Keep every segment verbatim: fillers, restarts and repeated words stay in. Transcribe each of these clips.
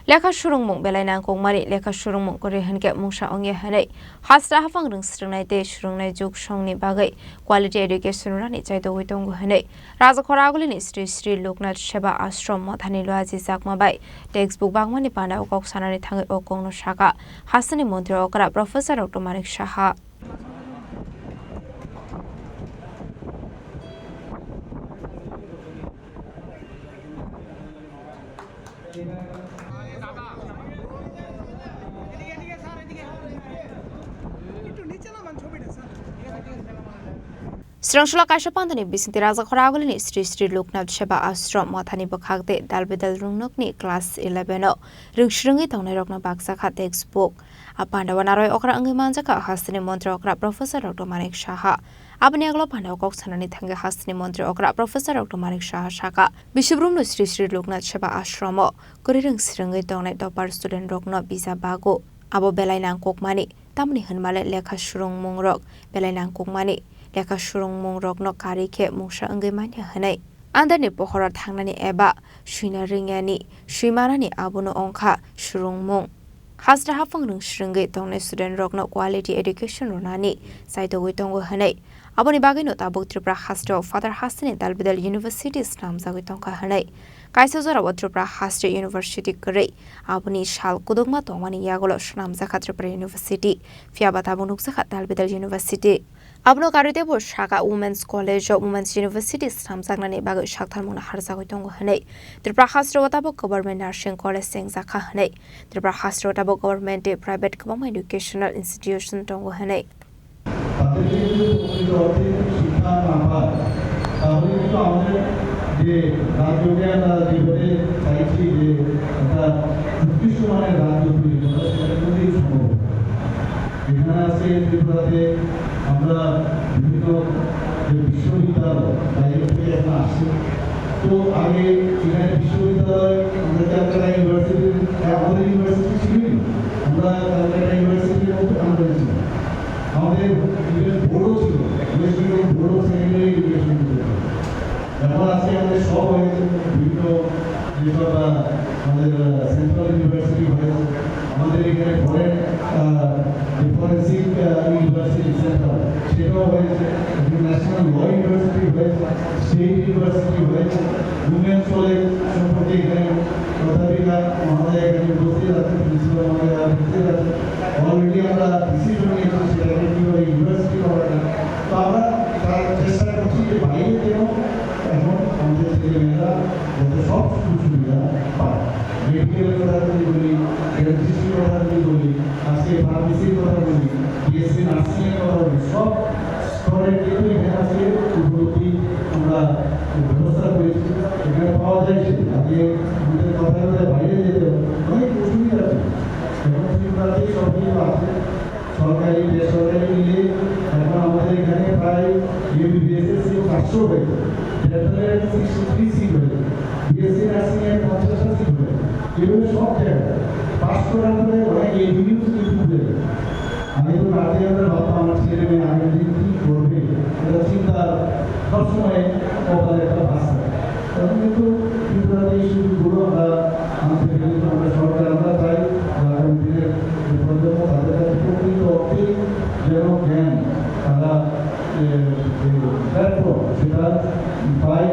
Lekha surungmung belai nangkukmani, lekha surungmung kwrwi hwnkhe mungsa wngya hwnwi hasta haphang rwng swrwngnai tei swrwngnai juk songni bagwi quality education rwnani chaitogwi tongo hwnwi Rajakhor Agulini Sri Sri Loknath Seva Ashram Mothani Luaji Chakma bai textbook bangmani panda o kok sanani thangwi o kokno sakha hasteni montri okra Professor Doctor Manik Saha. Srwngswla kaisa pandani bisingtwi Rajakhor Agulini Sri Sri Loknath Seva Ashram Mothani bwkhak tei dalbidal rungnokni class eleven o rwngswrwngwi tongnairokno baksa kha textbook. A pandao narwai okra wngwi manjakha hasteni montri okra Professor Doctor Manik Saha. Aboni yagulo pandao kok sanani thangwi hasteni montri okra Professor Doctor Manik Saha sakha, Biswbrumno Sri Sri Loknath Seva Ashramo kwrwi rwngswrwngwi tongnai topper student rokno bija bago. Abo belai nangkukmani, tamni hwnmale lekha surungmungrok belai nangkukmani, lekha surungmungrokno karwi khe mungsa wngwi manya hwnwi. Andarni pohoro thangnani eba swina ringyani, swimanani abono wngkha surungmung. Hasta haphang rwngswrwngwi tongnai student rokno quality education rwnani chaitogwi tongo hwnwi. Aboni bagwino tabuk Tripura hasteo Father hasteni dalbidal university snamjagwi tongkha hwnwi. Kaisa jorao Tripura haste university kwrwi, aboni sal kudukma tongmani yagulo snamjakha Tripura University, phiyaba tabuk nukjakha dalbidal university. Abono karwi teibo sakha Women's College o Women's University snamjaknani bagwi saktharmungno harjagwi tongo hwnwi. Tripura hasteo tabuk Government Nursing College chengjakha hwnwi. Tripura hasteo tabuk government tei private kwbangma educational institution tongo hwnwi. তাদেরকে যদি প্রকৃত অর্থে শিক্ষা না পায়, তাহলে কিন্তু আমাদের যে রাজ্যকে আমরা যেভাবে চাইছি যে একটা উৎকৃষ্ট মানের রাজ্য তৈরি করা, সেটা কোনোদিন সম্ভব হবে না। এখানে আছে ত্রিপুরাতে আমরা বিভিন্ন যে বিশ্ববিদ্যালয় বাইরে থেকে এখন আসছে, তো আগে এখানে বিশ্ববিদ্যালয় আমরা ক্যালকাটা ইউনিভার্সিটির, আমাদের ইউনিভার্সিটি ছিলই না, আমরা ক্যালকাটা ইউনিভার্সিটির মধ্যে আমরা ছিলাম। আমাদের ইভেন বোর্ডও ছিল, West Bengal board of secondary education. এখন আজকে আমাদের সব হয়েছে বিভিন্ন যেসব, আহ, আমাদের, আহ, সেন্ট্রাল ইউনিভার্সিটি হয়েছে, আমাদের এখানে ফরেন, আহ, যে ফরেন্সিক, আহ, ইউনিভার্সিটি সেন্টার, সেটাও হয়েছে, একটা ন্যাশনাল ল ইউনিভার্সিটি হয়েছে, স্টেট ইউনিভার্সিটি হয়েছে, উইমেন্স কলেজ সম্পর্কে এখানে অধ্যাপিকা মহোদয় এখানে উপস্থিত আছেন, প্রিন্সিপাল মহোদয় উপস্থিত আছেন। অলরেডি আমরা ডিসিশন নিয়েছি সেটাকে কীভাবে ইউনিভার্সিটি করা যায়। তো আমরা তার চেষ্টা করছি যে বাইরে যেন এখন আমাদের ছেলে মেয়েরা যাতে সব সুযোগ সুবিধা পায়। মেডিকেলের কথা যদি বলি, ডেন্টিস্ট্রির কথা যদি বলি, আজকে ফার্মেসির কথা বলি, বিএসসি নার্সিং এর কথা বলি, সব স্তরের কিন্তু এখানে আজকে উপলব্ধি আমরা ব্যবস্থা করেছি। এখানে পাওয়া যায় সেটা। আগে আমাদের কথা বলে বাইরে যেতে হতো, অনেক অসুবিধা ছিল। এখন ত্রিপুরাতেই সব কিছু আছে। সরকারি, বেসরকারি মিলে এখন আমাদের এখানে প্রায় এমবিবিএস এর সিট পাঁচশো হয়েছে, ডেন্টাল এর সিক্সটি থ্রি সিট হয়েছে, বিএসসি নার্সিং এর পঞ্চাশটা সিট হয়েছে। এভাবে সব জায়গায় পাস করার পরে অনেক এভিনিউজ কিন্তু খুলে গেছে। আমি তো রাতে আমরা ভাবতাম আমার ছেলে মেয়ে আগামী দিন কি করবে, এটা চিন্তা সবসময় কপালে একটা ভাস থাকে। এখন কিন্তু ত্রিপুরাতে এই সুযোগগুলো আমরা আনতে পেরে কিন্তু আমরা সরকার আমরা চাই যে আগামী দিনের যে প্রজন্ম তাদের কাছে প্রকৃত অর্থেই যেন জ্ঞান তারা, এ, যে প্ল্যাটফর্ম সেটা পায়।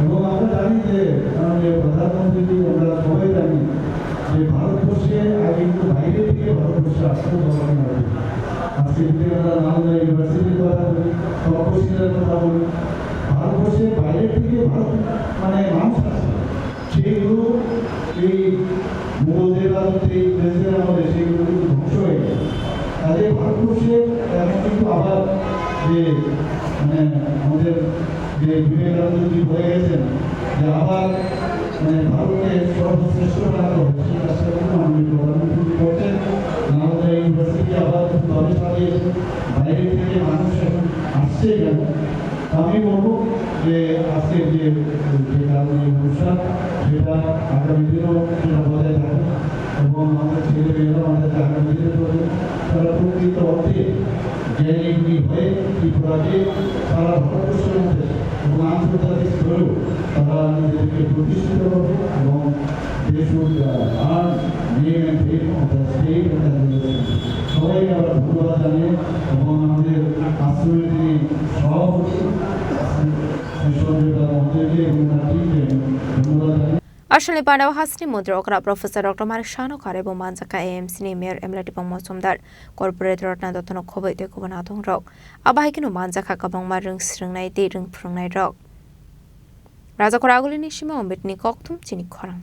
এবং আমরা জানি যে মাননীয় প্রধানমন্ত্রীজি, আমরা সবাই জানি যে ভারতবর্ষে আগে কিন্তু বাইরে থেকে ভারতবর্ষে আসতো গবেষণা করতে। আজকে যদি আমরা নালন্দা ইউনিভার্সিটির কথা বলি, তক্ষশিলার কথা বলি, ভারতবর্ষের বাইরে থেকে ভারত মানে মানুষ আসছে, সেগুলো এই মুঘলদের রাজত্বে, ইংরেজদের আমলে সেগুলো কিন্তু ধ্বংস হয়ে গেছে। কাজে ভারতবর্ষের এখন কিন্তু আবার যে মানে আমাদের যে বিবেকানন্দজি বলে গেছেন যে আবার মানে ভারতকে সর্বশ্রেষ্ঠ বানাতে হবে, সেই কাজটা কিন্তু মাননীয় প্রধানমন্ত্রী করছেন। নালন্দা ইউনিভার্সিটি আবার খুব ভাবে সাজিয়েছে, বাইরে থেকে মানুষ এখন আসছে এখানে। আমি বলবো যে আজকের যে, যে কারণে এই অনুষ্ঠান, সেটা আগামী দিনেও সেটা বজায় থাকবে এবং আমাদের ছেলে মেয়েরা, আমাদের যে আগামী দিনের প্রজন্ম, তারা প্রকৃত অর্থে জ্ঞানী গুণী হয়ে ত্রিপুরাকে সারা ভারতবর্ষের মধ্যে এবং আন্তর্জাতিক স্তরেও তারা নিজেদেরকে প্রতিষ্ঠিত করবে এবং they should, uh, earn এবং আমাদের আশ্রমে তিনি সভাপতি শ্রী সঞ্জয় দা মহোদয়কে এবং তার টিমকে ধন্যবাদ জানাই। Aswkni pandao hasni montri okra Professor Doctor Manik Saha no karwi bo manjakha A M C ni Mayor M L A Tipang Mojumdar, Corporate Ratna Dotto no khobwi tei kubun adong rok. Abo hai kheno manjakha kwbangma rwng swrwngnai tei rwng phwrwngnai rok. Rajakhor Agulini simi Omit ni kokthum chini khorang.